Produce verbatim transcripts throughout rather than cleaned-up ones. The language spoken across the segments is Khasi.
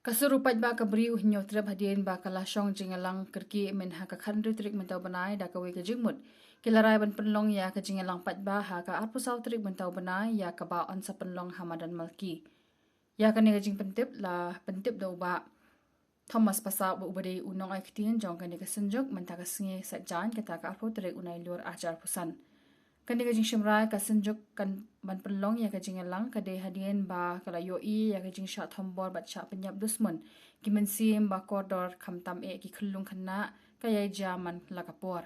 Ka sur u paidbah ka Bri u Hynñiewtrep hadien ba ka la shong jingïalang kyrkieh mynha ka khathynriew tarik mynta u bnai da kawei ka jingmut. Ki la rai ban pynlong ïa ka jingïalang paidbah ha ka arphew saw tarik mynta u bnai ïa kaba yn sa pynlong ha madan Malki. Ïa kane ka jingpyntip la pyntip da u Bah Thomas Passau uba dei u nongai ktien jong kane ka synjuk mynta ka sngi Saitjaiñ kata ka arphew tarik u Nailur arhajar arphew san. Kane ka jingshim rai ka synjuk kan ban pynlong ïa ka jingïalang ka dei hadien ba ka la ïohi ïa ka jingshah thombor bad shah pynïap dusmon ki mynsiem ba kordor khamtam eh ki khyllung khynnah ka ïai jia man la ka por.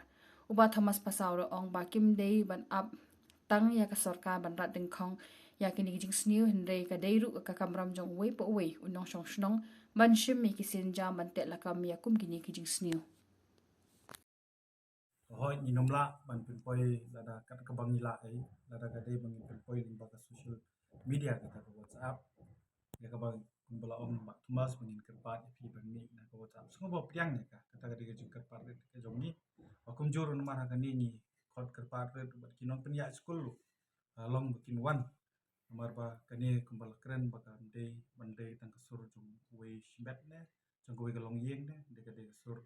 U Bah Thomas Passau ruh ong ba kim dei ban ap tang ïa ka sorkar ban rat dyngkhong ïa kine ki jingsniew hynrei ka dei ruh ka kamram jong uwei pa uwei u nongshong shnong ban shim ïa ki sienjam ban teh lakam ïa kum kine ki jingsniew. Hooid, ngin ym lah ban pynpoi lada kat kaba ngi lah ei, lada ka dei ba ngin pynpoi lyngba ka social media kata ka WhatsApp. Ïa kaba kumba la ong Bah Thomas ba ngin kyrpad ïa phi ban mih na ka WhatsApp. Sngewbha pdiang ïa ka, kata ka dei ka jingkyrpad rit ka jong ngi. Ba kumjuh ruh namar ha kane ngi khot kyrpad rit bad ki nongpynïaid skul ruh, ah, long ba kin wan. Namar ba kane kumba la kren ba kam dei ban dei tang ka sur jong uwei shimet ne jong kawei ka longïing ne, dei ka dei ka sur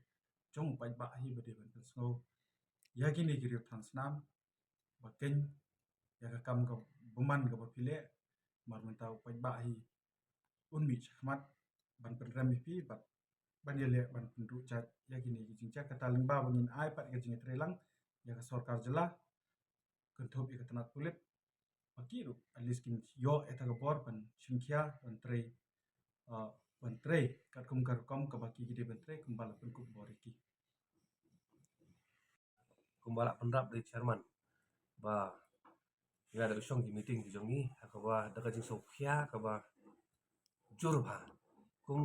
jong u paidbah hi ba dei ban pynsngew ïa kine ki riew thaw snam ba keiñ ïa ka kam ka bymman kaba phi leh. Namar mynta u paidbah hi un mih shakhmat ban pynrem ïa phi bad ban ïaleh ban pynduh jait ïa kine ki jingjia. Kata lyngba ba ngin ai pat ka jingïatreilang ïa ka sorkar jylla, kynthup ïa ka tnat pulit, ba ki ruh at least kin ïoh ïa kata ka bor ban shim khia ban trei, ah, ban trei katkum ka rukom kaba ki ki dei ban trei kumba la pynkup bor ïa ki. Kumba la pynrap da i chairman ba ngi la da shong ki meeting ki jong ngi ha kaba da ka jingsngewkhia kaba jur bha kum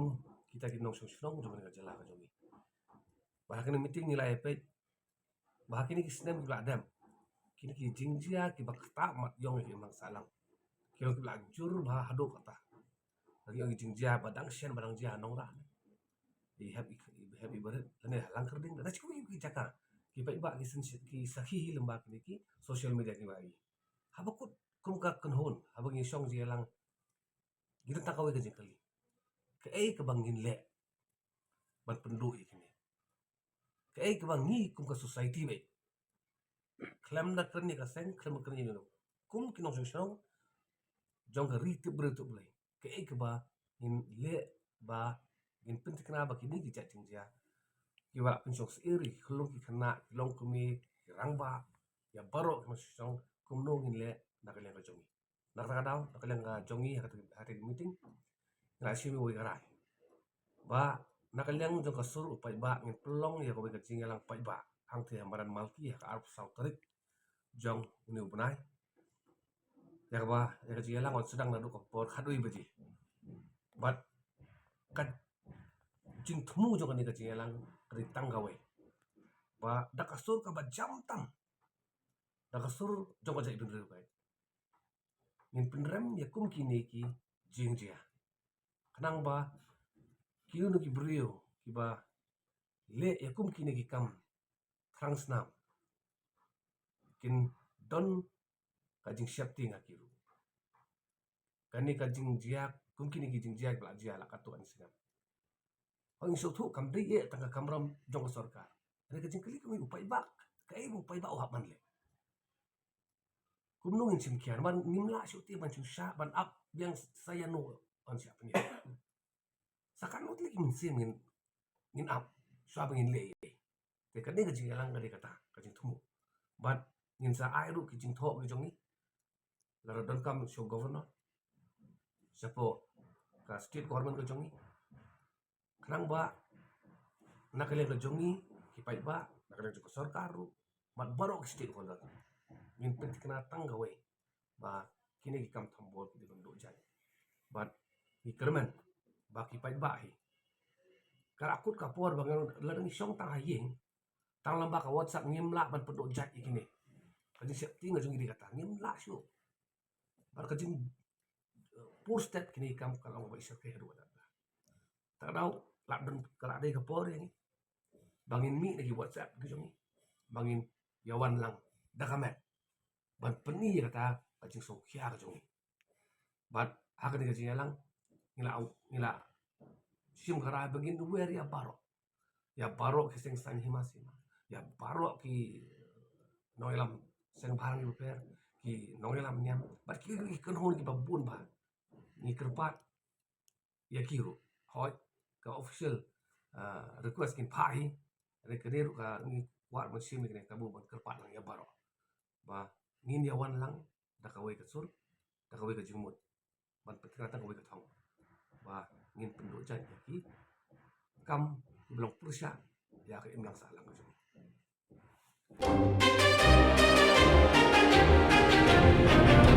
kita ki nongshong shnong jong kane ka jylla ka jong ngi. Ba ha kane meeting ngi la ïa peit ba ha kine ki snem kiba la dem, kine ki jingjia kiba ktah mat ïong ïa ki imlang sahlang ki long kiba la jur bha haduh katta. Lane ïong ki jingjia ba dang shen ba dang jia ha nongrah, i hep i hep i barit lane ha Langkyrding lane shuh ki jaka. Ki paidbah ki sngewsih ki sakhi hi lyngba kine ki social media kiba ïa haba kut kum ka kynhun haba ngi shong jingïalang. Ngi don tang kawei ka jingkylli, kaei kaba ngin leh ban pynduh ïa kine? Kaei kaba ngi kum ka society ba khlem da kren ïa ka seng, khlem da kren ïa kum ki nongshong shnong jong ka ri tip briew tip Blei, kaei kaba ngin leh ba ngin pynthikna ba kine ki jait jingjia kiba la pynshong syier ïa ki khyllung ki khynnah, ki longkmie, ki rangbah, ïa baroh ki nongshong shnong, kumno ngin leh na ka liang ka jong ngi? Na kata ka daw, na ka liang ka jong ngi ha kata ka meeting ngi la shim ïa uwei ka rai ba na ka liang jong ka sur u paidbah ngin pynlong ïa kawei ka jingïalang paidbah hangtei ha madan Malki ha ka arphew saw tarik jong une u bnai. Ïa kaba ïa ka jingïalang yn sdang naduh ka por khatwei baje. Bad ka jingthmu jong kane ka jingïalang ka dei tang kawei ba da ka sur kaba jam tam, da ka sur jong ka jaitbynriew ba ngin pynrem ïa kum kine ki jingjia. Khnang ba kino kino ki briew kiba leh ïa kum kine ki kam thrang snam kin don ka jingsheptieng ha ki ruh. Kane ka jingjia, kum kine ki jingjia ba la jia la katto katne snem. Hooid, ngi sngewthuh kam dei eh tang ka kamram jong ka sorkar. Kane ka jingkylli ka mih u paidbah, kaei ba u paidbah u hap ban leh? Kumno ngin shim khia? Namar ngim lah shuh te ban shu shah ban ap biang sa ïano ban shah pynïap. Sa katno tylli ki mynsiem ngin, ngin ap shuwa ba ngin leh ei? Te kane ka jingïalang ka dei kata ka jingthmu. Bad ngin sa ai ruh ki jingthoh ki jong ngi, lada donkam sha u governor, shapoh ka state government ka jong ngi, khnang ba na ka liang ka jong ngi ki paidbah, na ka liang jong ka sorkar ruh, bad baroh ki stakeholder, ngin pynthikna tang kawei ba kine ki kam thombor ki dei ban duh jait. Bad ngi kyrmen ba ki paidbah hi, ka la kut ka por ba ngi, lada ngi shong tang ha ïing, tang lyngba ka WhatsApp ngim lah ban pynduh jait ïa kine. Ka jingsheptieng ka jong ngi dei kata, ngim lah shuh. Bad ka jing, eh, pur stet kine ki kam ka long ba i shyrkhei haduh katta. Te ka daw la don, ka la dei ka por ïa ngi ba ngin mih na ki WhatsApp ki jong ngi, ba ngin ïa wan lang da ka met ban pyni ïa kata ka jingsngewkhia ka jong ngi. Bad ha kane ka jingïalang ngi la, ngi la shim ka rai ba ngin wer ïa baroh. Ïa baroh ki seng saiñ hima sima. Ïa baroh ki nongïalam seng bhalang ki bapher, ki nongïalam niam. Bad ki, ki kynhun kiba bun ba ngi kyrpad ïa ki ruh. Hooid, ka official, ah, request kin phah hi. Re kane ruh ka ngi kwah ban shim ïa kane kabu ban kyrpad lang ïa baroh. Ba ngin ïa wan lang da kawei ka sur, da kawei ka jingmut. Ban pynthikna tang kawei ka thong. Ba ngin pynduh jait ïa ki kam kiba long pyrshah ïa ka imlang sahlang ka jong ngi.